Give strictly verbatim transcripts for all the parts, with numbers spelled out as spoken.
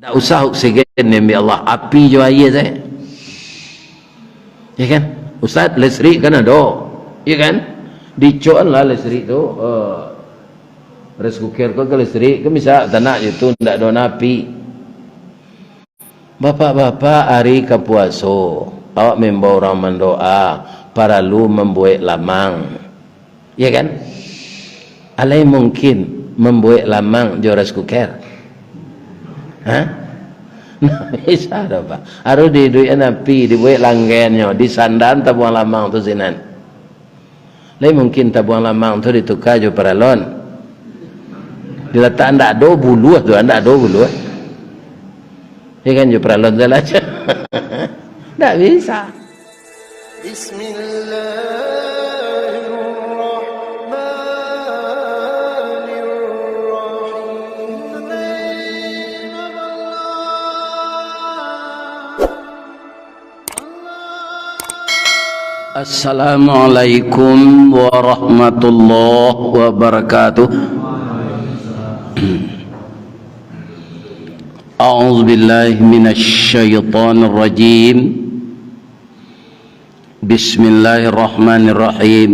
Ndak usah oksigen diambiak Allah, api jo aia sajo. Ya kan? Ustaz, listrik kan ado. Ya kan? Dicokan lah listrik tu, eh, rice cooker ko ka listrik, kan bisa tanak je tu, ndak ado api. Bapak-bapak, ari ka puaso, awak maimbau urang mandoa, paralu mambuek lamang. Ya kan? Alai mungkin mambuek lamang jo rice cooker? Hah? Ndak bisa doh, Pak. Harus diiduikan api, dibuek langgennyo, disandaan tabuang lamang tu sinan. Lai mungkin tabuang lamang tu dituka jo paralon. Dilatak ndak ado buluah tu, ndak ado buluah. Ya kan, jo paralon tu lah. Ndak bisa. Bismillahirrahmanirrahim. Assalamualaikum warahmatullahi wabarakatuh. A'udzubillahi minasyaitonirrajim. Bismillahirrahmanirrahim.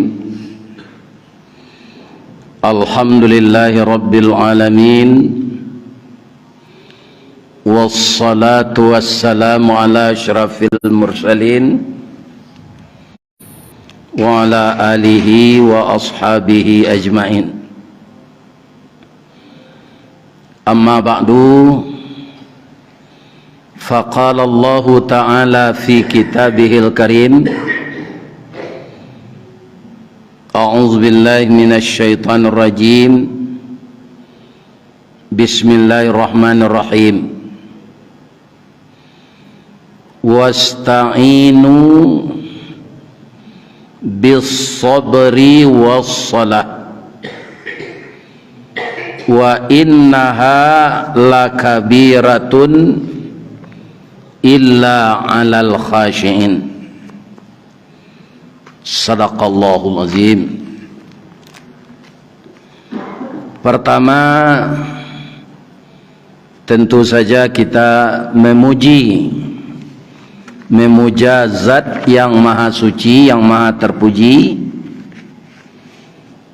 Alhamdulillahirabbil alamin. Wassalatu wassalamu ala asyrafil mursalin, wa ala alihi wa ashabihi ajmain. Amma ba'du, faqala Allahu ta'ala fi kitabihil karim, a'udzubillahi minasyaitonirrajim. Bismillahirrahmanirrahim. Wasta'inu bis sabri was salah. Wa innaha lakabiratun illa alal khasyiin. Sadaqallahul azim. Pertama, tentu saja kita memuji, memuja Zat yang Maha Suci, yang Maha Terpuji,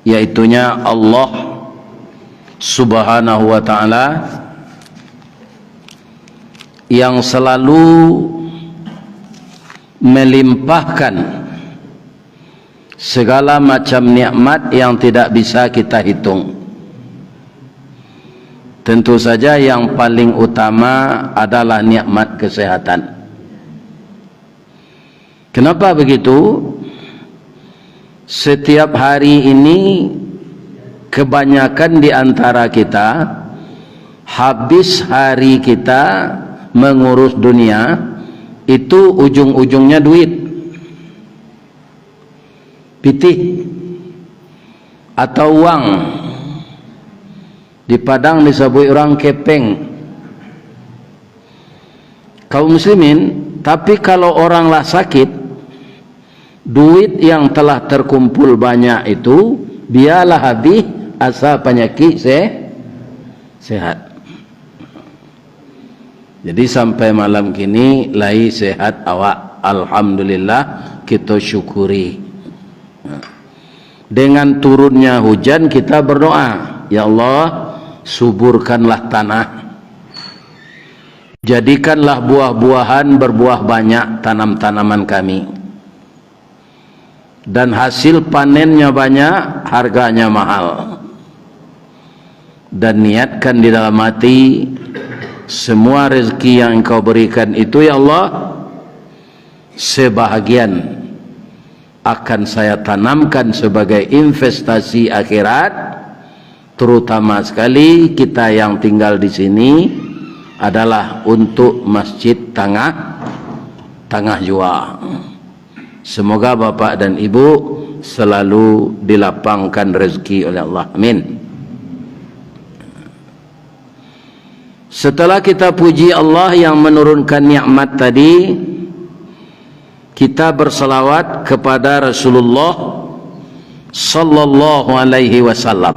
yaitunya Allah Subhanahu wa Ta'ala, yang selalu melimpahkan segala macam nikmat yang tidak bisa kita hitung. Tentu saja, yang paling utama adalah nikmat kesehatan. Kenapa begitu? Setiap hari ini, kebanyakan di antara kita, habis hari kita mengurus dunia, itu ujung-ujungnya duit. Pitih atau uang. Di Padang disabuik urang kepeng. Kaum muslimin, tapi kalau orang lah sakit, duit yang telah terkumpul banyak itu, biarlah habis, asal panyakik se-, sehat. Jadi, sampai malam kini lai sehat awak. Alhamdulillah, kita syukuri. Dengan turunnya hujan, kita berdoa, "Ya Allah, suburkanlah tanah. Jadikanlah buah-buahan berbuah banyak tanam-tanaman kami." Dan hasil panennya banyak, harganya mahal. Dan niatkan di dalam hati, semua rezeki yang Engkau berikan itu, ya Allah, sebahagian akan saya tanamkan sebagai investasi akhirat, terutama sekali kita yang tinggal di sini adalah untuk Masjid Tangah, Tangah Jua. Semoga Bapak dan Ibu selalu dilapangkan rezeki oleh Allah. Amin. Setelah kita puji Allah yang menurunkan nikmat tadi, kita bersalawat kepada Rasulullah sallallahu alaihi wasallam.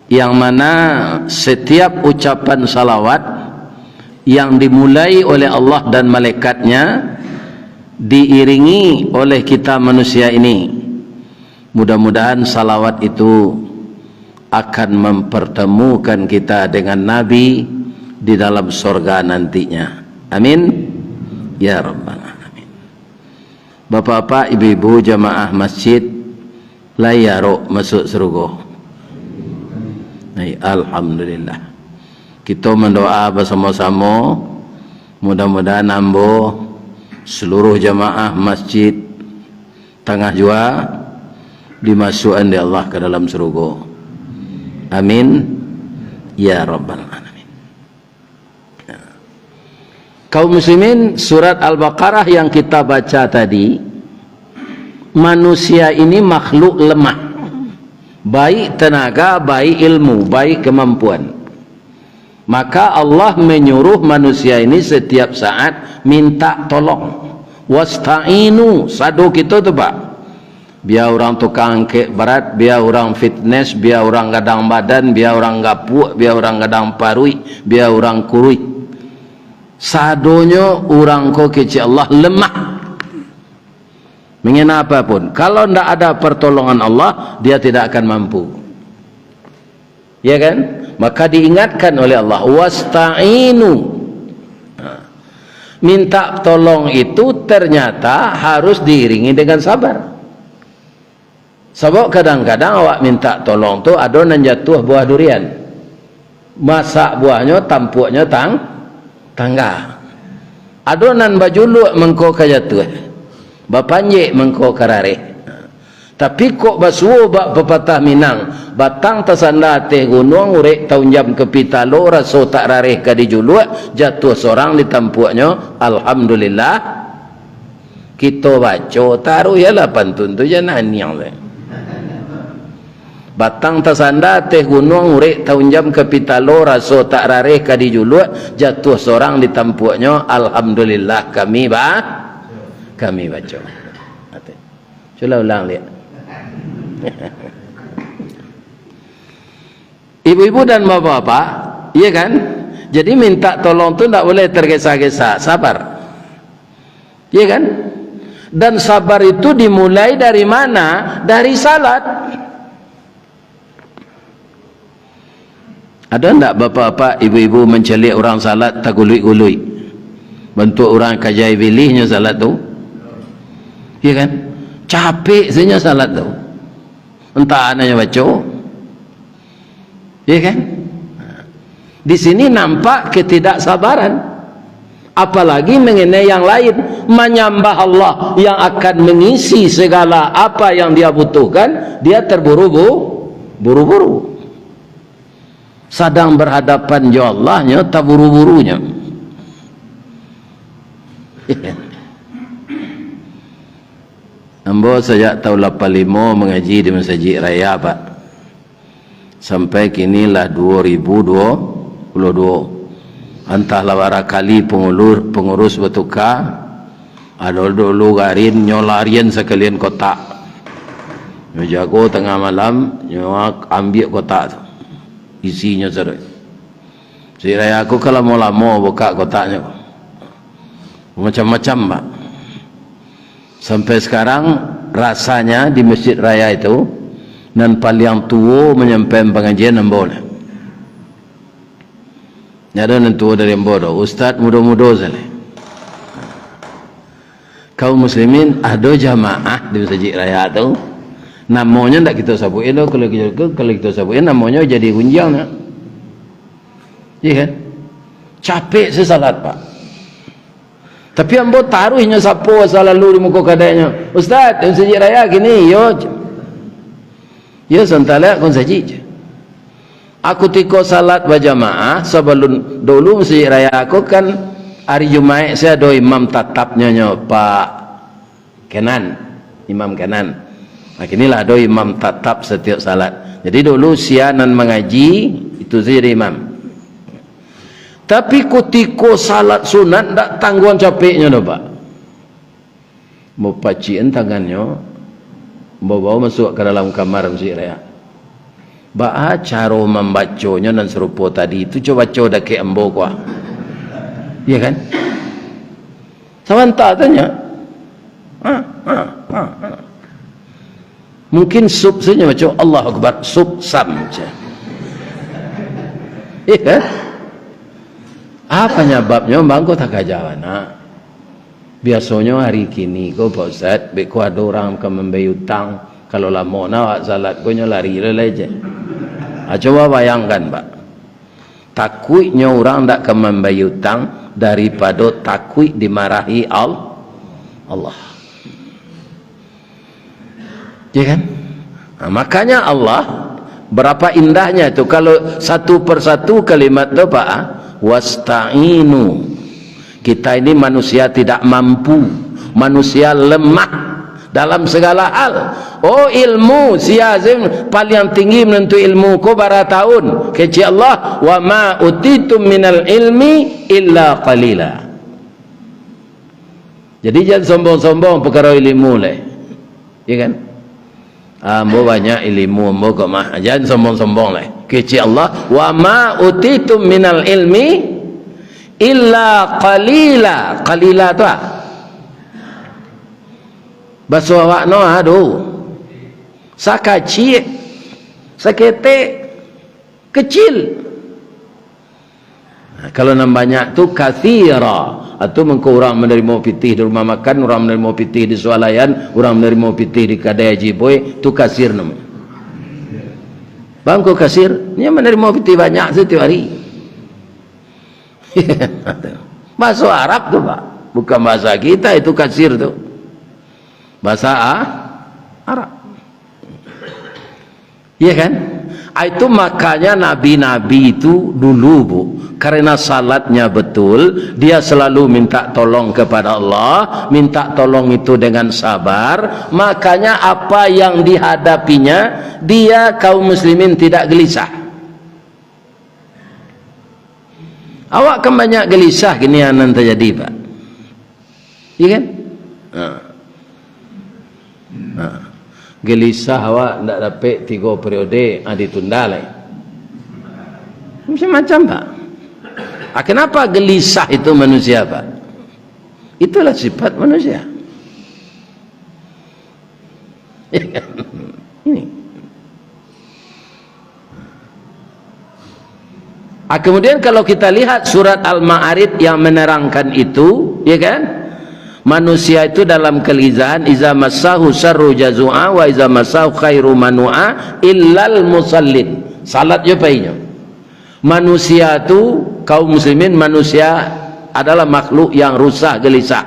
Yang mana setiap ucapan salawat yang dimulai oleh Allah dan malaikatnya, diiringi oleh kita manusia ini. Mudah-mudahan salawat itu akan mempertemukan kita dengan Nabi di dalam sorga nantinya. Amin. Ya Rabbal Alamin. Bapak-bapak, ibu-ibu, jamaah masjid, lai arok masuk sarugo? Hai, alhamdulillah. Kito mandoa basamo-samo, mudah-mudahan ambo, saluruh jamaah masjid Tangah Jua, dimasuakan dek Allah ka dalam sarugo. Amin. Ya Rabbal Alamin. Kaum muslimin, surat Al-Baqarah yang kita baca tadi, manusia ini makhluk lemah, baik tenaga, baik ilmu, baik kemampuan. Maka Allah menyuruh manusia ini setiap saat minta tolong. Wasta'inu, sado kito tu, Pak. Bia urang tukang angkek barat, bia urang fitnes, bia urang gadang badan, bia urang gapuak, bia urang gadang paruik, bia urang kuruih. Sadonyo urang ko kecek Allah lemah. Mengenapapun, kalau ndak ada pertolongan Allah, dia tidak akan mampu. Ya kan? Maka diingatkan oleh Allah, "Wasta'inu." Nah, minta tolong itu ternyata harus diiringi dengan sabar. Sabab kadang-kadang awak minta tolong tu, ado nan jatuah buah durian. Masak buahnyo, tampuaknyo tang-, tangga. Ado nan bajuluak mangko ka jatuah, bapanjek mangko ka rareh. Tapi kok basuo bak pepatah Minang, batang tasanda ateh gunuang, urek taunjam ka pitalo, raso tak rareh ka dijuluak, jatuah sorang di tampuaknyo, alhamdulillah. Kito baco taruih, yalah, pantun tu jan aniang tu. Batang tasanda ateh gunuang, urek taunjam ka pitalo, raso tak rareh ka dijuluak, jatuah sorang di tampuaknyo, alhamdulillah kami ba-, kami baco. Cuba ulang liak. Ibu-ibu dan bapak-bapak, iya kan? Jadi minta tolong tu ndak boleh tergesa-gesa, sabar. Iya kan? Dan sabar itu dimulai dari mana? Dari salat. Ada ndak bapak-bapak, ibu-ibu mancaliak urang salat taguluik-guluik? Bantuak urang kajai bilihnyo salat tu. Iya kan? Capek sajo salat tu. Entah anaknyo baco. Iya kan? Di sini nampak ketidaksabaran. Apalagi mengenai yang lain, menyambah Allah yang akan mengisi segala apa yang dia butuhkan, dia terburu-bu-, buru-buru. Sadang berhadapan jo Allah nyo taburu-burunyo. Ambo sajak tahun lapan limo mangaji di Masajik Raya, Pak. Sampai kini lah duo ribu duo puluh duo. Antahlah bara kali pangulur-, pangurus batuka, ado dulu garin, nyo larian sakalian kotak. Nyo jago tangah malam, nyo ambiak kotak tu. Isinyo saruik. Siraya aku ka lamo-lamo bukak kotaknyo. Macam-macam, Pak. Sampai sekarang, rasanya di Masjid Raya itu, nan paliang tuo manyampaian pangajian ambo lah. Ndak ado nan tuo dari ambo doh, ustaz mudo-mudo sajo. Kaum muslimin, ado jamaah di Masjid Raya tu, namonyo ndak kito sabuik doh, kalau kito, kalau kito sabuik, namonyo jadi gunjiang nyo. Iya kan? Capek se salat, Pak. Tapi ambo taruih nyo sapo salalu di muko kadainyo. "Ustaz, di Masjid Raya kini, yo." Yo, santalak kon sajik je. Aku tiko salat bajamaah sabalun dulu Masjid Raya ko kan ari Jumaik se ado imam tatapnyo nyo, Pak Kenan, Imam Kenan. Nah, kini lah ado imam tatap satiok salat. Jadi dulu sia nan mangaji, itu sajo jadi imam. Tapi kutiko salat sunat ndak tangguang capeknyo doh, Pak. Bapacikan tangannyo, babawa masuak ka dalam kamar Masjid Raya. Baa caro mambaconyo nan sarupo tadi tu? Cubo baco dakek ambo ko. Iya kan? Sabanta tanyo. Ha, ha, ha, ha. Mungkin sup sajo baco, "Allahu Akbar, sup sam," ceh. Iya kan? Apa nyababnyo, bangko takaja bana? Biasonyo ari kini ko, Pak Ustaz, beko ado urang ka mambayia utang, kalau lamo na awak salat ko, nyo lari lo lai je. Ah, cubo bayangkan, Pak. Takuiknyo urang ndak ka mambayia utang daripado takuik dimarahi Al-, Allah. Ya kan? Nah, makanya Allah, berapa indahnya itu kalau satu persatu kalimat tu, Pak, ah, "Wasta'inu." Kita ini manusia tidak mampu, manusia lemah dalam segala hal. Oh, ilmu, si Azim paling tinggi menuntut ilmu ko bara tahun. Kecek Allah, "Wa ma utitum minal ilmi illa qalila." Jadi, jan sombong-sombong pakaro ilimu lai. Iya kan? Ah, ambo banyak ilimu ambo ko mah. Jan sombong-sombong lai. Kecek Allah, "Wa ma utitum minal ilmi illa qalila." Qalila tu ah. Baso awak no, aduh. Sakaciak, saketek. Kecil. Nah, kalau nan banyak tu katsira. Atau mangko urang manarimo pitih di rumah makan, urang manarimo pitih di swalayan, urang manarimo pitih di kadai Haji Boy, tu kasir namonyo. Bangko kasir, nyo manarimo pitih banyak satiok ari. Bahasa Arab tu, Pak. Bukan bahasa kita itu kasir tu. Bahasa A-, Arab. Iya kan? Ah, itu makanya nabi-nabi itu dulu, Bu, karena salatnya betul, dia selalu minta tolong kepada Allah, minta tolong itu dengan sabar, makanya apa yang dihadapinya, dia, kaum muslimin, tidak gelisah. Awak kan banyak gelisah kini nan tajadi, Pak. Iya kan? Ha. Ha. Gelisah awak ndak dapek tigo periode, ah, ditunda lai. Macam-macam, Pak. Ah, kenapa gelisah itu manusia, Pak? Itulah sifat manusia. Ini. Ah, kemudian kalau kita lihat surat Al-Ma'arij yang menerangkan itu, ya kan? Manusia itu dalam kegelisahan, "Iza massahu syarru jazu'a wa iza massahu khairu manu'a illal musallin." Salat jo painyo. Manusia tu, kaum muslimin, manusia adalah makhluk yang rusah gelisah.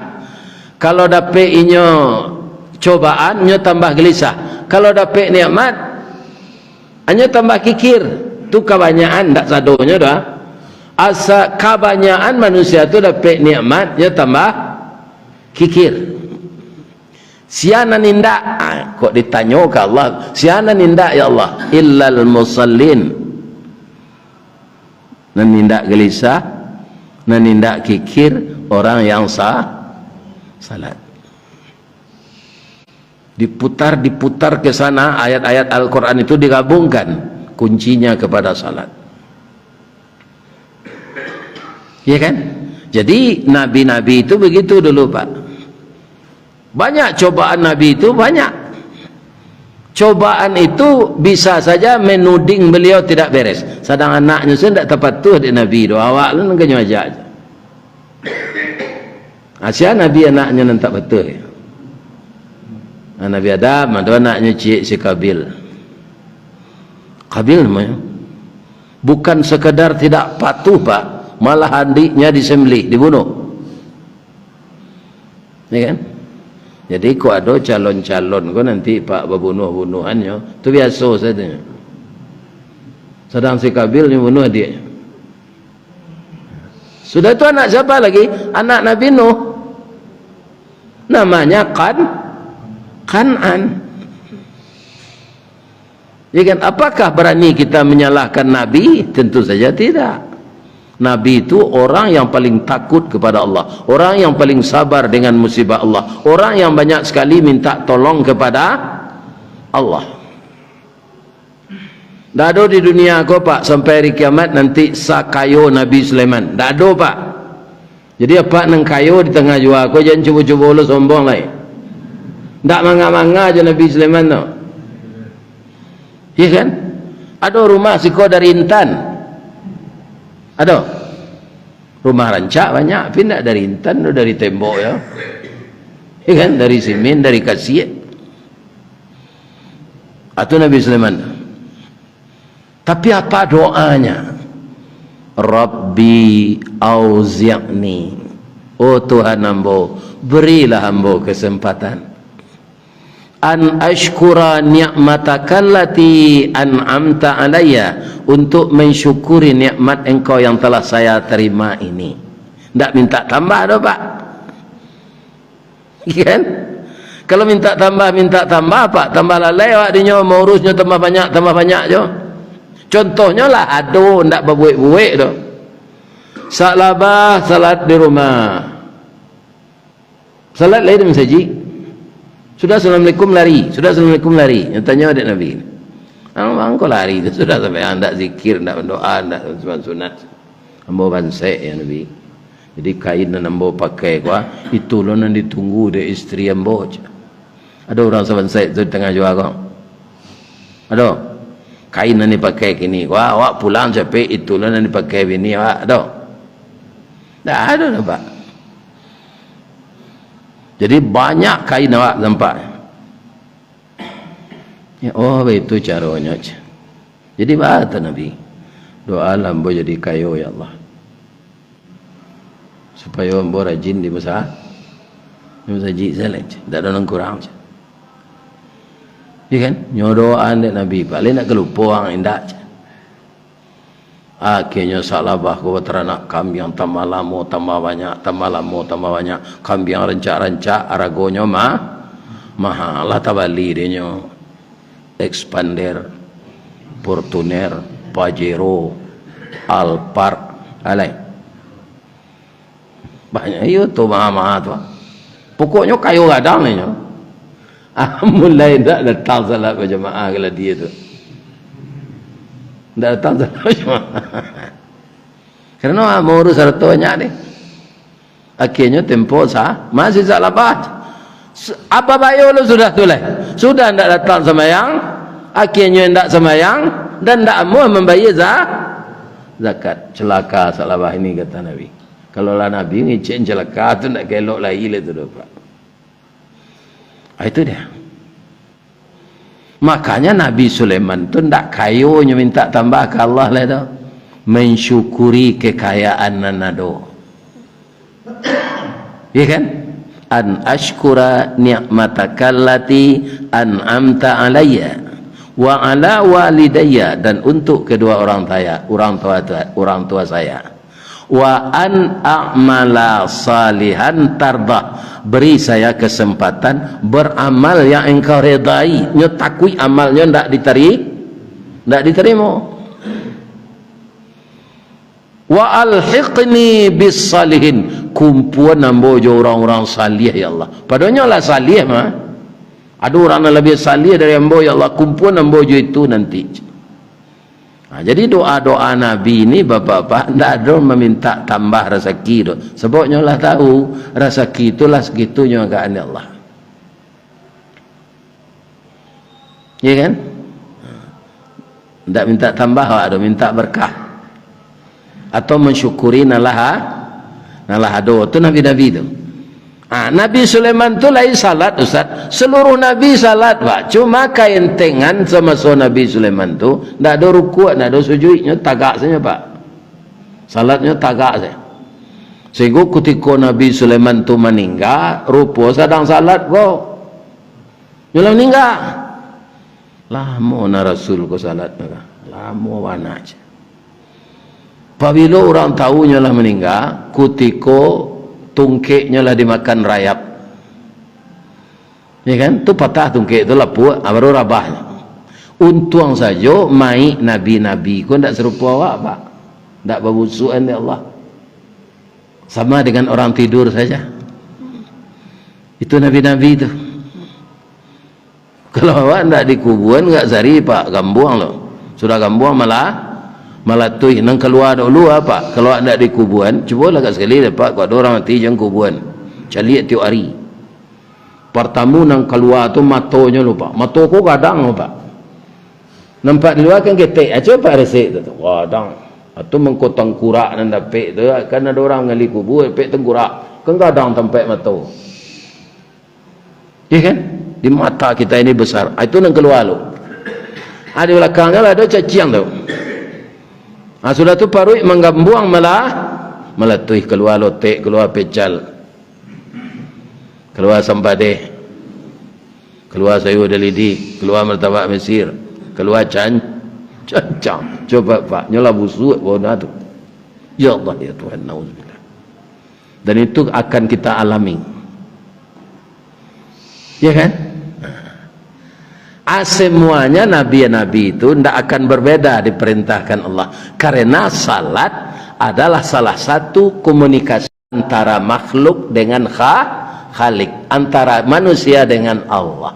Kalau dapek inyo cobaan, inyo tambah gelisah. Kalau dapek nikmat, inyo tambah kikir. Tu kabanyakan, ndak sadonyo doh. Asa kabanyakan manusia tu dapek nikmat, inyo tambah kikir. Sia nan indak? Ah, kok ditanyo ka Allah, sia nan indak, ya Allah? Illal musallin. Nan indak gelisah, nan indak kikir, orang yang sa-, salat. Diputar, diputar ke sana, ayat-ayat Al-Quran itu digabungkan, kuncinya kepada salat. Ya kan? Jadi, nabi-nabi itu begitu dulu, Pak. Banyak cobaan Nabi itu, banyak. Cobaan itu bisa saja menuding beliau tidak beres. Sadang anaknyo sajo ndak tapatuah dek Nabi tu, awak tu nan kanyo ajak. Ah, sia Nabi anaknyo nan tak patuah? Ah, Nabi Adam, ado anaknyo ciek si Kabil. Kabil namonyo. Bukan sekadar tidak patuh, Pak, malah adiknya disembelih, dibunuh. Ya kan? Jadi, kok ado calon-calon ko nanti, Pak, babunuah-bunuahannyo, tu biaso sajo. Sadang si Kabil nyo bunuah adiak. Sudah tu anak siapa lagi? Anak Nabi Nuh. Namanya Kan-, Kan'an. Ya kan? Apakah berani kita menyalahkan Nabi? Tentu saja tidak. Nabi itu orang yang paling takut kepada Allah, orang yang paling sabar dengan musibah Allah, orang yang banyak sekali minta tolong kepada Allah. Ndak ado di dunia ko, Pak, sampai hari kiamat nanti sakayo Nabi Sulaiman. Ndak ado, Pak. Jadi, apak nan kayo di tangah jua ko, jan cubo-cubo lo sombong lai. Ndak manga-manga jo Nabi Sulaiman tu. Iya kan? Ado rumah siko dari intan. Ado. Rumah rancak banyak, tapi ndak dari intan, dari tembok, ya. Iya kan? Dari simin, dari kasiak. Atu Nabi Sulaiman. Tapi apa doanya? "Rabbi auzi'ni." Oh Tuhan ambo, berilah ambo kesempatan. "An ashkura ni'matakallati an'amta alayya," untuk mensyukuri nikmat Engkau yang telah saya terima ini. Ndak minta tambah doh, Pak. Kan? Kalau minta tambah, minta tambah, Pak, tambah lalai awak dinyo, maurusnyo tambah banyak, tambah banyak jo. Contohnyo lah, ado ndak babuek-buek doh. Sak labah salat di rumah. Salat lai di masajik. Sudah assalamualaikum lari, sudah assalamualaikum lari. Nyo tanyo dek Nabi. Ang, ang ko lari tu, sudah sampai ang ndak zikir, ndak mandoa, ndak sunat-sunat. Ambo bansek, ya Nabi. Jadi kain nan ambo pakai ko, ah, itu lo nan ditunggu dek isteri ambo, cek. Ado urang sabansek tu di tangah jua ko? Ado. Kain nan dipakai kini ko, ah, awak pulang capek, itu lo nan dipakai bini awak. Ado. Ndak ado doh, Pak. Jadi banyak kain awak nampak. Ya, oh, baitu caronyo, cek. Jadi, baa kata Nabi, "Doalah ambo jadi kayo, ya Allah, supayo ambo rajin di masa-, di masajik sajo, cek. Ndak ado nan kurang, cek." Iya kan? Nyo doaan dek Nabi, paling ndak kalupo ang indak, cek. Akhirnyo sak labah ko bataranak kambiang, tambah lamo tambah banyak, tambah lamo tambah banyak. Kambiang rancak-rancak, aragonyo ma-, mahal, lah tabali dek nyo Expander, Fortuner, Pajero, Alphard, alai. Banyak iyo tu, maha-maha tu. Pokoknyo kayo gadang inyo. Amun lai indak datang salat bajamaah ka ladie tu. Indak datang salat bajamaah. Karano maurus harato banyak ni. Akhirnyo tempo sa-, masih sak labah. Su-, apa bayo lo sudah tu lai? Sudah indak datang sambayang, akhirnyo indak sambayang, dan indak amuah mambayia za-, zakat. Celaka sak labah ini, kata Nabi. Kalau lah Nabi ngecek celaka tu, ndak ka elok lai lah tu doh, Pak. Ah, itu dia. Makanya Nabi Sulaiman tu ndak kayonyo minta tambah ka Allah lai tu. Mensyukuri kekayaan nan ado. Iya kan? "An ashkura ni'matakallati an'amta alayya wa ala walidayya," dan untuk kedua orang saya, orang tua, orang tua saya. "Wa an a'mala salihan tardah." Beri saya kesempatan beramal yang Engkau redai. Nyo takuik amalnyo ndak ditari-, ndak ditarimo. "Wa alhiqni bis salihin." Kumpuan ambo jo urang-urang salih, ya Allah. Padonyo lah salih mah. Ado urang nan labiah salih dari ambo, ya Allah, kumpuan ambo jo itu nanti. Nah, jadi doa-doa Nabi ni, Bapak-bapak, ndak ado maminta tambah rasaki tu. Sabab nyo lah tahu, rasaki tu lah sagitu nyo agaan Allah. Iya kan? Ndak minta tambah awak tu, minta berkah. Atau mensyukuri nan lah, nan lah ado. Tu nabi-nabi tu. Ah, Nabi Sulaiman tu lai salat, Ustaz. Seluruh nabi salat, Pak. Cuma kaentengan samaso Nabi Sulaiman tu, ndak ado rukuk, ndak ado sujuiknyo, tagak sajo, Pak. Salatnyo tagak sajo. Sehingga kutiko Nabi Sulaiman tu maningga, rupo sadang salat ko. Nyo lah maningga. Lamo na Rasul ko salat tu kan. Lamo bana, cek. Pabilo urang tahu nyo lah maningga, kutiko tungkeknyo lah dimakan rayap. Ya kan? Tu patah tungkek tu lapuak, ah, baru rabah. Untuang sajo mayik nabi-nabi ko ndak sarupo awak, Pak. Ndak babusukan dek Allah. Sama dengan orang tidur saja. Itu nabi-nabi tu. Kalau awak ndak dikubuan, ndak sari, Pak, gambuang lo. Sudah gambuang malah, malatuih. Nan kalua dulu apo? Kalau ndak dikubuan, cubolah agak sakali dapek, kok ado urang mati jan kubuan. Caliak tiok ari. Partamo nan kalua tu matonyo lo, Pak. Mato ko gadang lo, Pak. Nampak di lua kan ketek, aco Pak resek tu, tu. Gadang. Atau mangko tangkurak nan dapek tu, kan ado urang gali kubua, dapek tangkurak. Kan gadang tampek mato. Iya kan? Di mata kita ini besar. Ah, itu nan kalua lo. Ah, di balakangnyo lah ado caciang tu. Ah, sudah tu paruik manggambuang malah, malatuih, kalua lotek, kalua pecal. Kalua sampadeh. Kalua sayua dalidi, kalua martabak Mesir, kalua can-, cancang. Coba, Pak, nyo lah busuak bona tu. Ya Allah, ya Tuhan, nauzubillah. Dan itu akan kita alami. Ya kan? Ah, semuanya nabi-nabi itu ndak akan berbeda diperintahkan Allah. Karena salat adalah salah satu komunikasi antara makhluk dengan kha-, Khalik, antara manusia dengan Allah.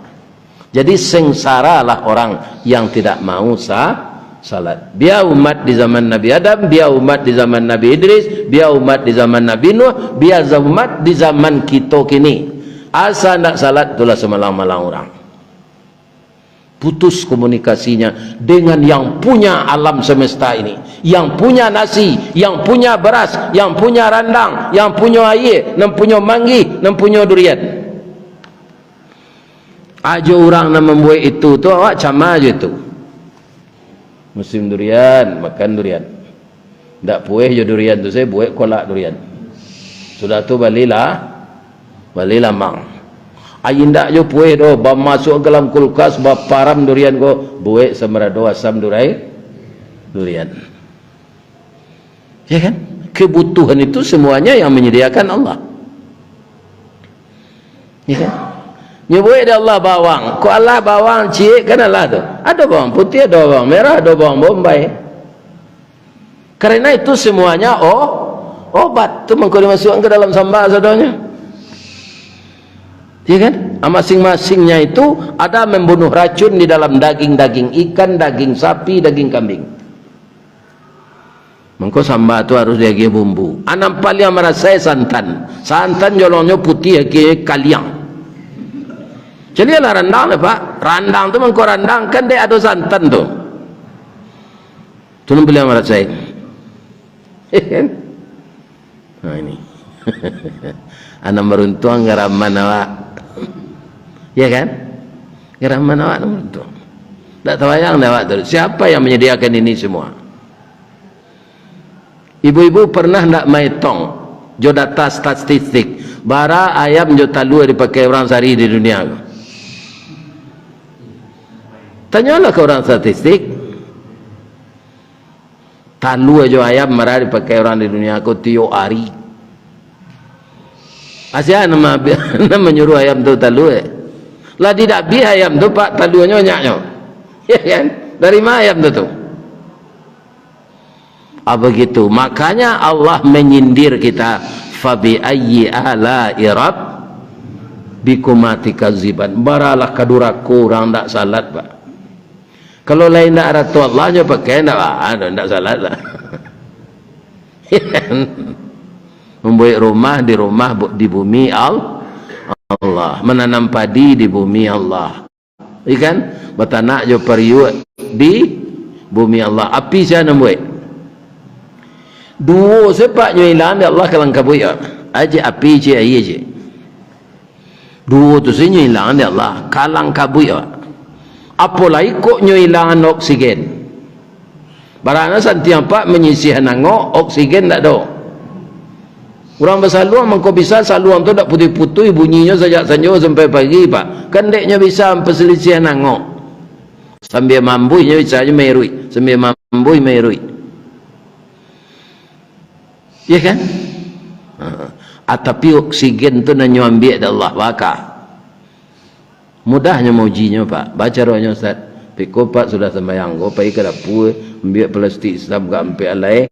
Jadi, sengsaralah orang yang tidak mau sa-, salat. Bia umat di zaman Nabi Adam, bia umat di zaman Nabi Idris, bia umat di zaman Nabi Nuh, bia umat di zaman kito kini. Asa ndak salat, itulah samalang-malang urang. Putus komunikasinya dengan yang punya alam semesta ini, yang punya nasi, yang punya beras, yang punya randang, yang punyo aia, nan punyo manggih, nan punyo durian. Ajo urang nan mambuek itu tu, awak cama jo itu. Musim durian, makan durian. Ndak pueh jo durian tu, sajo buek kolak durian. Sudah tu balilah, bali lamang. Ai indak jo pueh doh, bamasuak ka dalam kulkas, baparam durian ko, buek samarado asam durai, durian. Ya kan? Kebutuhan itu semuanya yang menyediakan Allah. Ya kan? Nyo buek dek Allah bawang. Kok alah bawang ciek kan alah tu. Ado bawang putiah, ado bawang merah, ado bawang bombay. Karena itu semuanya o-, obat. Tu mangko dimasuakkan ke dalam samba sadonyo. Ya kan? Ah, masing-masingnya itu ada membunuh racun di dalam daging-daging ikan, daging sapi, daging kambing. Mangko samba tu harus diagiah bumbu. Ah, nan paliang marasai santan. Santan jolongnyo putiah, agiah kaliang. Caliaklah randang lah, Pak. Randang tu mangko randang, kan dek ado santan tu. Tu nan paliang marasai. Kan? Nah, ini. Anak beruntuang garaman awak. Ya kan? Garaman awak nan beruntuang. Tak tabayang dek awak tu. Siapa yang menyediakan ini semua? Ibu-ibu pernah ndak maetong jo data statistik, bara ayam jo talua dipakai urang sahari di dunia ko? Tanyolah ka urang statistik. Talua jo ayam bara dipakai urang di dunia ko tiok ari. Asia nama, nama manyuruah ayam tu talua? Lah didabiah ayam tu, Pak, taluanyo banyaknyo. Ya kan? Dari ma ayam tu tu? Ah, begitu. Makanya Allah menyindir kita, "Fabi ayyi ala'i rabbikuma tukadziban." Baralah ka durako urang ndak salat, Pak. Kalau lain ndak arato Allah nyo pakai, ndak, ah, ndak salat lah. Mambuek rumah di rumah bu-, di bumi Al-, Allah. Mananam padi di bumi Allah. Ikan, batanak jo pariuak di bumi Allah. Api sia nan buek? Duo sajo nyo ilang dek Allah, kalang kabuik, ah. Aja api ciek, aia ciek. Duo tu sajo nyo ilang dek Allah, kalang kabuik, ah. Apo lai kok nyo ilangan oksigen? Barana santiang Pak manyisiahan angok, oksigen ndak ado. Urang basaluang mangko bisa saluang tu ndak putuih-putuih bunyinyo sajak sanjo sampai pagi, Pak. Kan dek nyo bisa pasalisiahan angok. Sambia maambuih nyo bisa nyo mairuik, sambia maambuih mairuik. Ya kan? Ha. Ah, tapi oksigen tu nan nyo ambiak dek Allah, baka. Mudahnyo maujinyo, Pak. Bacaronyo, Ustaz. Piko, Pak, sudah sambayang ko, pai ka dapua, ambiak plastik isam ka ampek alai,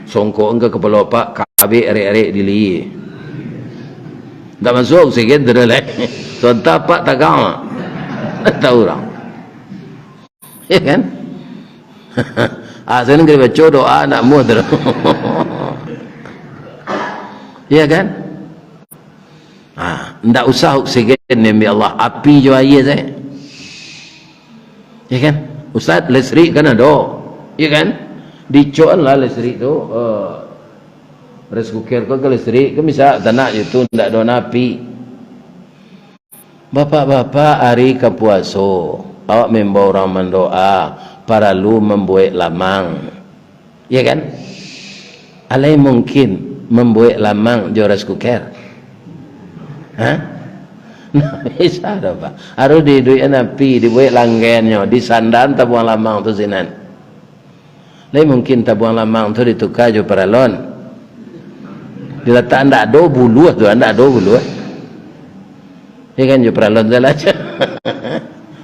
songkok ka kapalo, Pak, kabek arek-arek di lihia. Ndak masuak oksigen tu doh lai. Sontak, Pak, tagang, Pak. Tahu urang. Ya kan? Ah, sanan ka dibaco doa nak muah tu. Iya kan? Ah, ndak usah oksigen diambiak Allah, api jo aia saja. Iya kan? Ustaz, listrik kan ado. Iya kan? Dicok lah listrik tu, eh, rice cooker ko ka listrik, kan bisa tanak je tu, ndak ado api. Bapak-bapak, ari ka puaso, awak maimbau urang mandoa, paralu mambuek lamang. Iya kan? Alai mungkin mambuek lamang jo rice cooker? Hah? Ndak bisa doh, Pak. Harus diiduikan api, dibuek langgennyo, disandaan tabuang lamang tu sinan. Lai mungkin tabuang lamang tu dituka jo paralon. Dilatak ndak ado buluah tu, ndak ado buluah. Ya kan, jo paralon salah aja.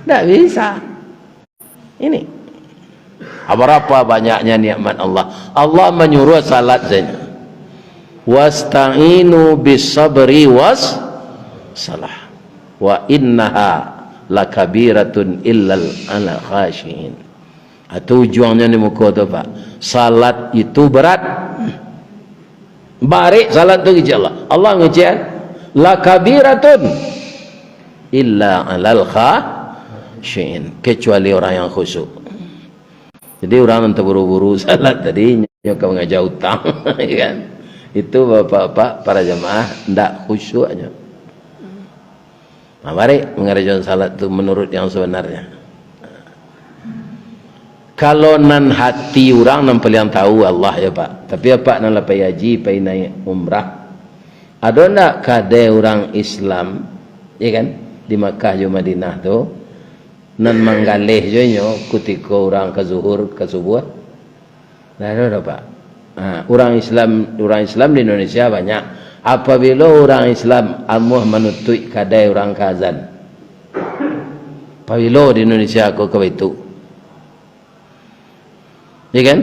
Ndak bisa. Ini. Berapa banyaknya nikmat Allah. Allah manyuruh salat saja. "Wasta'inu bis sabri was salah. Wa innaha lakabiratun illal ala khasyiin." Itu ujuangnyo di muko tu, Pak. Salat itu berat. Barek salat tu kecek Allah. Allah ngecek, "Lakabiratun illa alal khasyiin." Kecuali orang yang khusyuk. Jadi, urang nan taburu-buru salat tadi, nyo ka mangaja utang, kan? Itu, bapak-bapak, para jamaah, ndak khusyuknyo. Nah, barek mangarajoan salat tu manuruik yang sabanarnyo. Kalau nan hati urang nan paliang tahu Allah, ya, Pak. Tapi apak nan lah pai haji, pai naiak umrah, ado ndak kadai urang Islam, ya kan, di Makkah jo Madinah tu, nan manggaleh jo inyo kutiko urang ka zuhur, ka subuah? Ndak ado doh, Pak. Ha, urang Islam, urang Islam di Indonesia banyak. Apabilo urang Islam amuah manutuik kadai urang ka azan, pabilo di Indonesia ko ka baitu? Ya kan?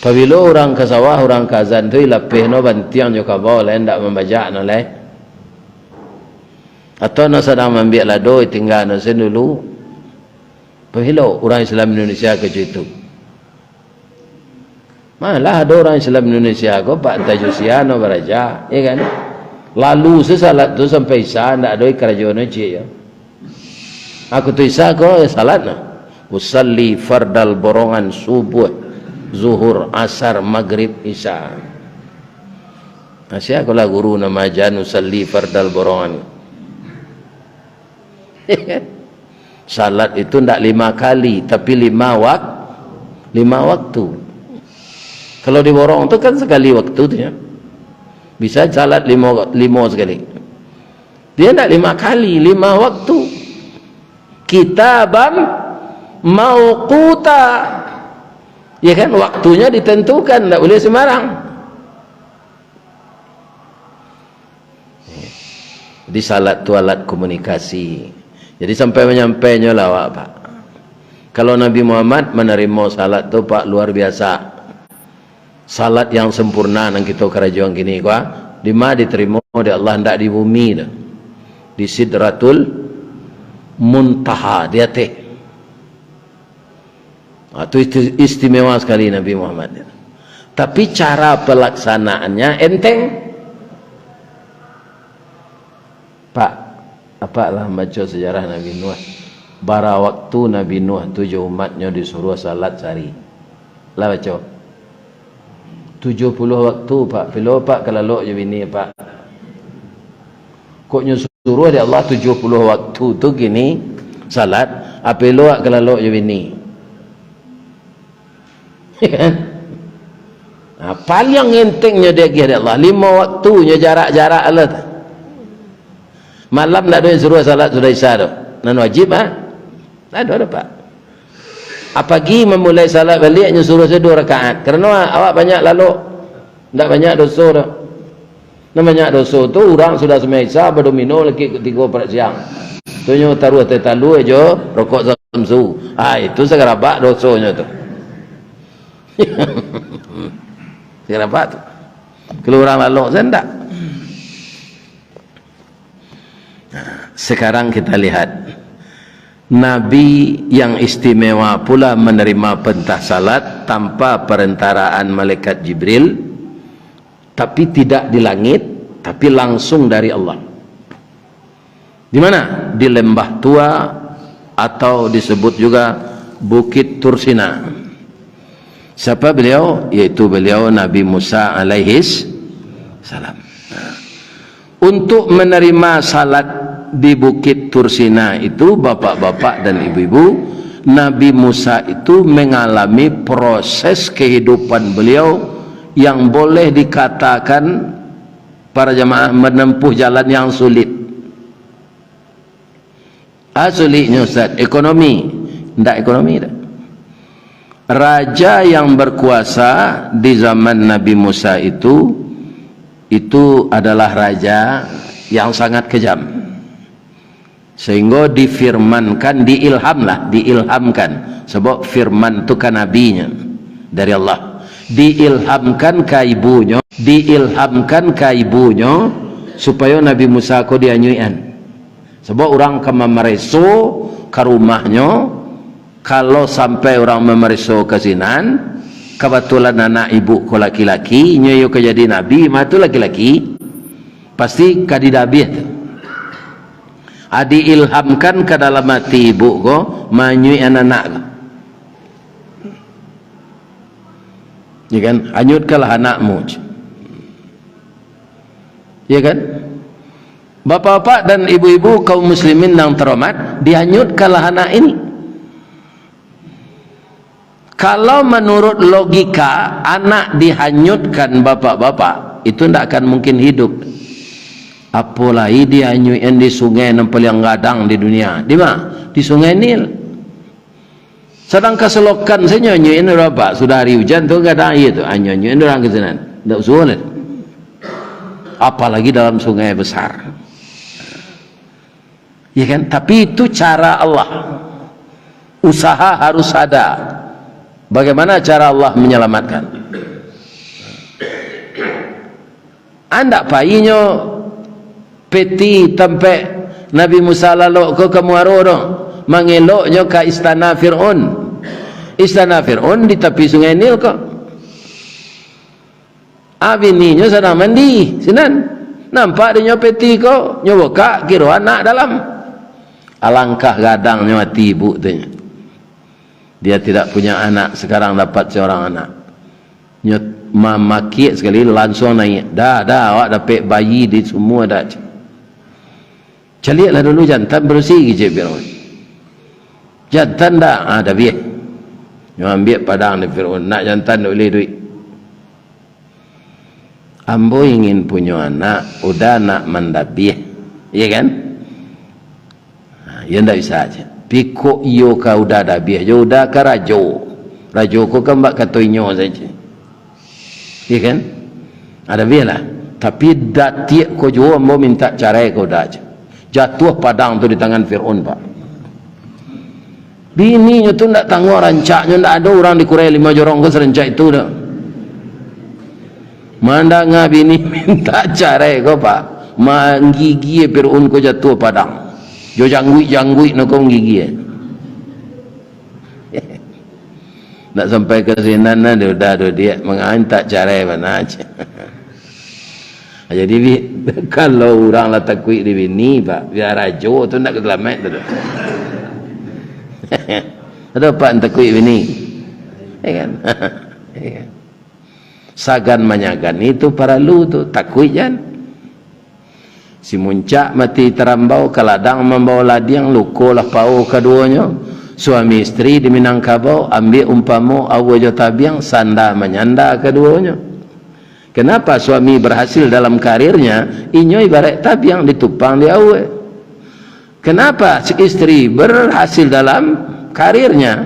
Pabilo urang ka sawah, urang ka azan tu, ilapeh no bantiang jo kabau lai, ndak mambajak no lai. Atau no sadang maambiak lado, tingga no sen dulu. Pabilo urang Islam Indonesia ka itu? Malah ado urang Islam Indonesia ko, Pak, tajusiah no baraja, ya kan? Lalu se salat tu sampai Isya, ndak ado karajo no ciek, ya. Aku tu Isya ko, ya, salat no. Usalli fardal borongan, subuh, zuhur, asar, magrib, Isya. Nah, sia ko lah guru nan maaja usalli fardal borongan. Salat itu ndak lima kali, tapi lima wak-, lima waktu. Kalau di borong tu kan sakali waktu tu, ya. Bisa salat limo, limo sakali. Dia ndak lima kali, lima waktu. Kitaban mauquta. Ya kan, waktunya ditentukan, ndak boleh sembarang. Jadi, salat tu alat komunikasi. Jadi, sampai manyampainyo lah awak, Pak. Kalau Nabi Muhammad manarimo salat tu, Pak, luar biasa. Salat yang sempurna nan kito karajoan kini ko, ah, dima ditarimo dek Allah, ndak di bumi tu. Di Sidratul Muntaha, di ateh. Ah, tu isti-, istimewa sekali Nabi Muhammad. Tapi cara pelaksanaannya enteng. Pak, apak lah baco sejarah Nabi Nuh. Bara waktu Nabi Nuh tu jo umatnyo disuruh salat sahari? Lah baco? Tujuh puluh waktu, Pak. Pilo Pak ka lalok jo bini, Pak? Kok nyo suruh dek Allah tujuh puluh waktu tu kini salat, apo elok ka lalok jo bini? Nah, paliang entengnyo diagiah dek Allah, limo waktu nyo jarak-jarak lah tu. Malam ndak ado yang suruh salat sudah Isya tu. Nan wajib, ha? Ndak ado, Pak. Apagi mamulai salat baliak nyo suruh sajo duo rakaat. Karano awak banyak lalok. Ndak banyak doso doh. Nan banyak doso tu, urang sudah sumbayang Isya, badomino lagi tigo parak siang. Tu nyo taruah teh talua jo rokok Samsu. Ah, itu sagarabak dosonyo tu. Sagarabak tu. Kalau urang lalok sajo ndak. Nah, sekarang kita lihat. Nabi yang istimewa pula menerima perintah salat tanpa perentaraan malaikat Jibril, tapi tidak di langit, tapi langsung dari Allah. Di mana? Di Lembah Tua, atau disebut juga Bukit Tursina. Siapa beliau? Yaitu beliau Nabi Musa alaihis salam. Untuk menerima salat di Bukit Tursina itu, bapak-bapak dan ibu-ibu, Nabi Musa itu mengalami proses kehidupan beliau yang boleh dikatakan para jamaah menempuh jalan yang sulit. Ah, suliknyo, Ustaz, ekonomi. Ndak ekonomi dah. Raja yang berkuasa di zaman Nabi Musa itu, itu adalah raja yang sangat kejam. Sehingga difirmankan, diilham lah, diilhamkan. Sebab firman tu kan nabinyo dari Allah. Diilhamkan ka ibunyo, diilhamkan ka ibunyo, supayo Nabi Musa ko dianyuikan. Sabab urang ka mamareso ka rumahnyo, kalau sampai urang mamareso ka sinan, kabatulan anak ibu ko laki-laki, inyo iyo ka jadi nabi, mah tu laki-laki, pasti ka didabiah tu. Ah, diilhamkan ka dalam ati ibu ko, manyuikan anak ko. Ya kan? Hanyutkanlah anakmu. Ya kan? Bapak-bapak dan ibu-ibu kaum muslimin yang terhormat, dihanyutkanlah anak ini. Kalau menurut logika, anak dihanyutkan bapak-bapak, itu ndak akan mungkin hidup. Apolai dihanyutkan di sungai nan paling gadang di dunia. Di ma? Di Sungai Nil. Sadang kaselokan sajo nyuikan urang, Pak. Sudah hari ujan tu, gadang aia tu. Ah, nyuikan urang ka sinan. Ndak usah lah. Apalagi dalam sungai besar. Ya kan? Tapi itu cara Allah. Usaha harus ada. Bagaimana cara Allah menyelamatkan? Andak painyo peti tampek Nabi Musa lalok ko ka muaro tu, mangeloknyo ka istana Fir'aun. Istana Fir'aun di tapi Sungai Nil ko. Ah, bininyo sadang mandi, sinan. Nampak dinyo peti ko, nyo bukak, kiro anak dalam. Alangkah gadangnyo ati ibu tu nyo. Dia tidak punya anak, sekarang dapat seorang anak. Nyo mamakiak sakali, lansuang naiak. "Dah, dah, awak dapek bayi di sumua dah," cek. "Caliaklah dulu jantan barusi," kecek Firaun. "Jantan dah, ah, dabiah." Nyo ambiak padang di Firaun, nak jantan dak buliah duduak. "Ambo ingin punyo anak, uda nak mandabiah." Iya kan? Ha, iyo ndak bisa aja. Piko iyo ka uda dabiah jo, uda ka rajo. Rajo ko kan bak kato inyo saja. Iya kan? Ada bialah. Tapi datiak ko juo ambo mintak carai ka uda aja. Jatuah padang tu di tangan Firaun, Pak. Bininyo tu ndak tangguang rancaknyo, ndak ado urang di Kurai Limo Jorong ko sarancak itu doh. Mandanga bini mintak carai ko, Pak, manggigia Firaun ko jatuah padang. Jo jangguik-jangguik no ko manggigia. Ndak sampai ka sinan nah, dia uda tu dia mintak carai bana aja. Jadi, bi-, kalau urang lah takuik di bini, Pak, bia rajo tu ndak ka salamaik tu doh. Ado Pak takuik bini? Ya kan? Ya kan? Sagan manyagan itu paralu tu, takuik jan. Si muncak mati tarambau, ka ladang mambawa ladiang, luko lah pao kaduonyo. Suami isteri di Minangkabau, ambiak umpamo aua jo tabiang, sanda manyanda kaduonyo. Kenapa suami berhasil dalam karirnya, inyo ibarat tabiang ditupang di aua. Kenapa si isteri berhasil dalam karirnya,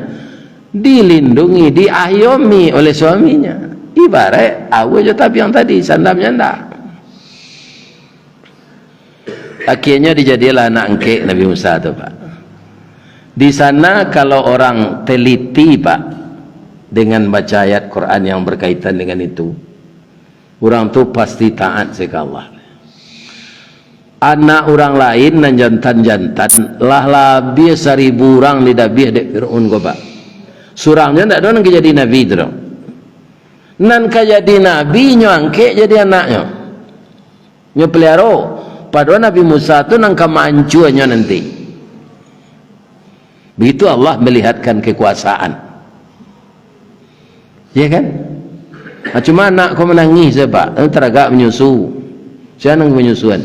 dilindungi, diayomi oleh suaminya. Ibarat aua jo tabiang tadi, sanda manyanda. Akhirnya dijadilah anak angkek Nabi Musa tu, Pak. Di sana kalau orang teliti, Pak, dengan baca ayat Quran yang berkaitan dengan itu, urang tu pasti taat sajo ka Allah. Anak urang lain nan jantan-jantan, lah labiah saribu urang didabiah dek Firaun ko, Pak. Surang nyo ndak ado nan ka jadi nabi tu doh. Nan ka jadi nabi nyo angkek jadi anaknyo. Nyo peliharo. Padahal Nabi Musa tu nan ka mancua nyo nanti. Begitu Allah melihatkan kekuasaan. Ya kan? Nah, cuma anak ko manangih sajo, Pak. Taragak manyusu. Sia nan manyusuan.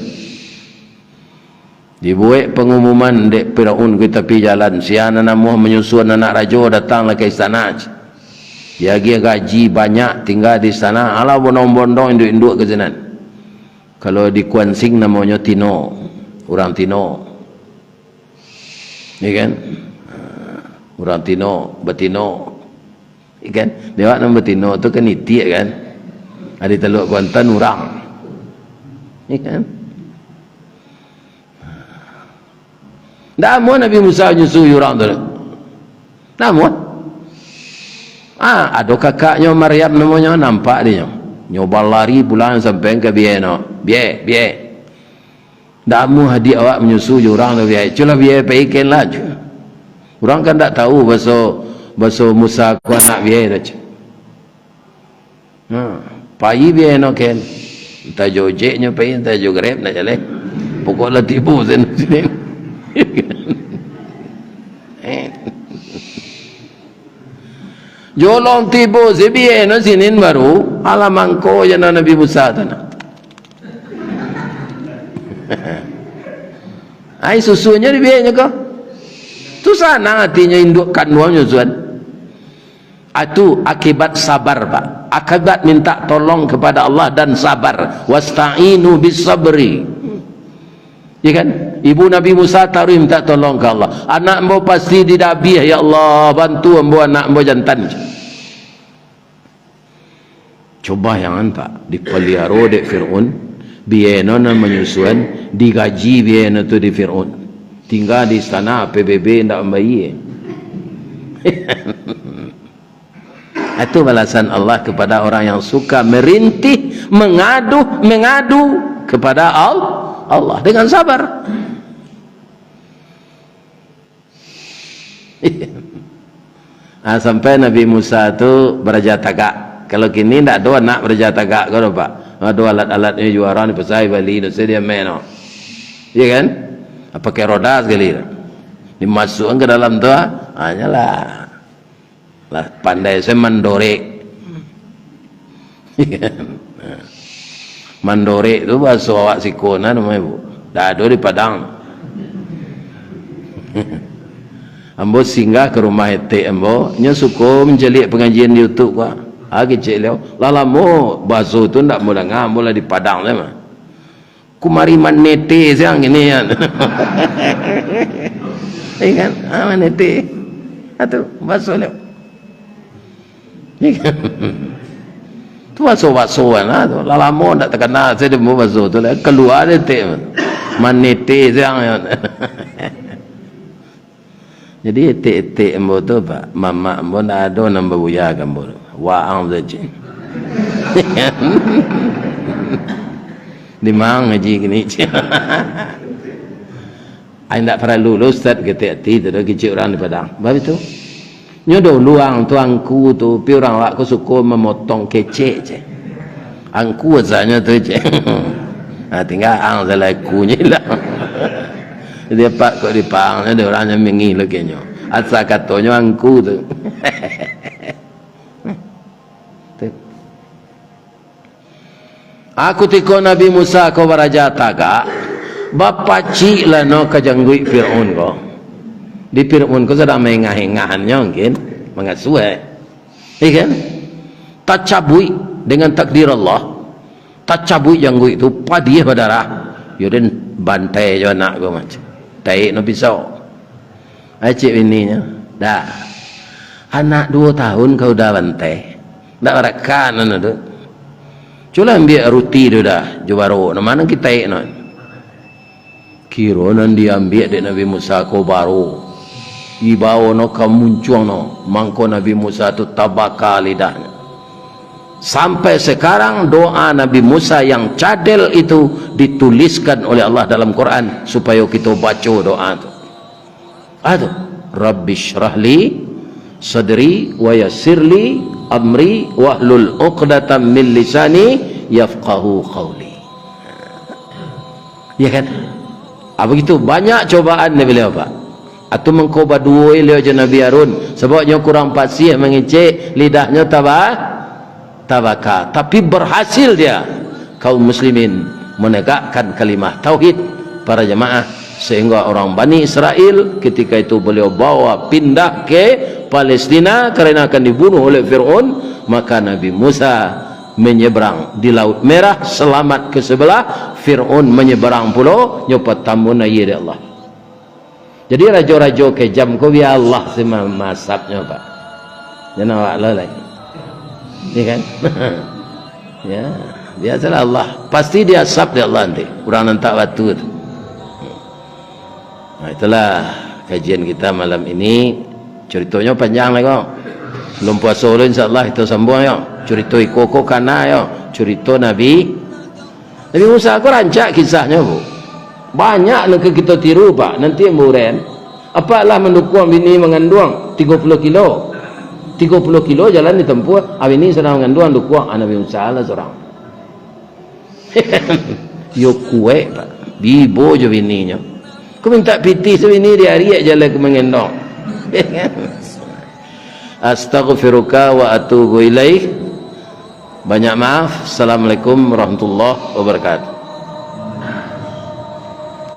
Dibuek pangumuman dek Firaun ka tapi jalan, "Sia nan namuah manyusuan anak rajo, datanglah ka istana." Diagiah gaji banyak, tingga di istana, alah bondong-bondong induak-induak ka sinan. Kalau di Kuansing namonyo Tino, urang Tino. Ya kan? Urang Tino, batino. Ya kan? Dek awak nan batino tu kan itiak kan? Ari Taluak Kuantan urang. Ya kan? Ndak amuah Nabi Musa nyusu urang tu. Ndak amuah. Ah, ado kakaknyo Maryam namonyo, nampak dinyo. Nyo balari pulang sampai ka biainyo. Biai, biai. Ndak amuah adiak awak manyusu jo urang tu, biai. Culah biai pai ken lah. Urang kan ndak tahu baso, baso Musa ko anak biai tu. Nah, pai biai no ken. Entah jo ojeknyo pai, entah jo Grab nak jaleh. Pokok lah tibo sen sini. Eh. Jolong tibo si biai no sinin baru, alah mangko je no Nabi Musa tu nah. Ai susunyo di biainyo ko. Tu sanang atinyo induak kanduang nyusuan. Itu akibat sabar, Pak. Akibat minta tolong kepada Allah dan sabar. "Wasta'inu bis sabri." Ya kan? Ibu Nabi Musa taruih minta tolong ka Allah. "Anak ambo pasti didabiah, ya Allah, bantu ambo anak ambo jantan." Cubo bayangan, Pak, dipaliaro dek Firaun, biainyo nan manyusuan, digaji biainyo tu di Firaun. Tingga di istana, P B B ndak mambayia. Itu balasan Allah kepada orang yang suka merintih, mengadu, mengadu kepada Al-, Allah dengan sabar. Ah, sampai Nabi Musa tu baraja tagak. Kalau kini ndak ado anak baraja tagak ko doh, Pak. Ado alat-alatnyo juo, urang di pasar bali, dak usah diameh no. Iya kan? Ah, pakai roda sakali tu. Dimasukkan ka dalam tu, ah, hanyolah. Lah pandai se mandorek. Mandorek tu bahaso awak siko nah namonyo, Bu. Dak ado di Padang. Ambo singgah ka rumah etek ambo, nyo suko mancaliak pangajian di YouTube ko. Ah, kecek liau. Lah lamo bahaso tu ndak ambo danga, ambo lah di Padang se mah. Kumari manete siang kini kan. Iya kan? Ah, manete. Atu, baso liau. Iya kan? Tu baso-basoan lah tu. Lah lamo ndak takana, saya demo baso tu lah. Kalua dek etek. Manete siang kan. Jadi, etek-etek ambo tu, Pak, mamak ambo ndak ado nan babuya ka ambo tu. Waang sajo. Di ma ngaji kini? Ai, ndak paralu lo, Ustaz, ketek ati tu, kecek urang di Padang. Bab itu. Nyo dulu ang tu, angku tu, pi urang awak ko suko mamotong kecek, ceh. Angku asanyo tu, ceh. Ha, tingga ang salah kunyo lah. Jadi, apak kok dipaang nyo, dek urang nyo mingih lo kenyo. Asa katonyo angku tu. Tu. Ah, kutiko Nabi Musa ko baraja tagak, bapacik lah no ka jangguik Firaun ko. Di Firaun ko sadang maengah-engahannyo mungkin, mangasuah. Iya kan? Tacabuik dengan takdir Allah. Tacabuik jangguik tu, padiah badarah. Yo den bantai jo anak ko macam. Taik no pisau. Ai cek bininyo, "Dah. Anak duo tahun kau udah bantai. Ndak barakan anu tu. Culah ambiak ruti tu dah, jo barok. Nan ma nan kitaik no?" Kiro nan diambiak dek Nabi Musa ko barok. Dibao no ka muncuang no, mangko Nabi Musa tu tabaka lidahnyo. Sampai sekarang doa Nabi Musa yang cadel itu dituliskan oleh Allah dalam Quran, supayo kito baco doa tu. Ah tu, "Rabbi syrahli sadri wa yassirli amri wahlul uqdatam min lisani yafqahu qauli." Ya kan? Ah, begitu, banyak cobaan di beliau, Pak. Atu mangko baduo beliau jo Nabi Harun, sabab nyo kurang pasih mangecek, lidahnyo taba-, tabaka. Tapi berhasil dia, kaum muslimin, menegakkan kalimah tauhid, para jamaah, sehingga orang Bani Israel ketika itu beliau bawa pindah ke Palestina karena akan dibunuh oleh Firaun, maka Nabi Musa menyeberang di Laut Merah, selamat ke sebelah, Firaun menyeberang pulo, nyo patambun aia dek Allah. Jadi rajo-rajo kejam ko biar Allah se ma-, maasapnyo, Pak. Jan awak lo lai. Ya kan? Ya, biasalah Allah. Pasti diasap dek Allah nanti. Urang nan tak batu tu. Nah, itulah kajian kita malam ini. Curitonyo panjang lai ko. Sebelum puaso dulu, insya Allah, kita sambung yo. Curito iko ko kana yo. Curito Nabi, Nabi Musa ko rancak kisahnyo, Bu. Banyak nan ka kita tiru, Pak. Nanti yang buren. Apak lah mandukuang bini manganduang tigo puluh kilo. Tigo puluh kilo jalan ditempuh, ah, bini sadang manganduang, dukuang, ah, Nabi Musa lah surang. Yo kuek, Pak. Bibo jo bininyo. Ko mintak pitih se bini diariak jaleh ka mangendong. Astaghfiruka wa atubu ilaik. Banyak maaf. Assalamualaikum warahmatullahi wabarakatuh.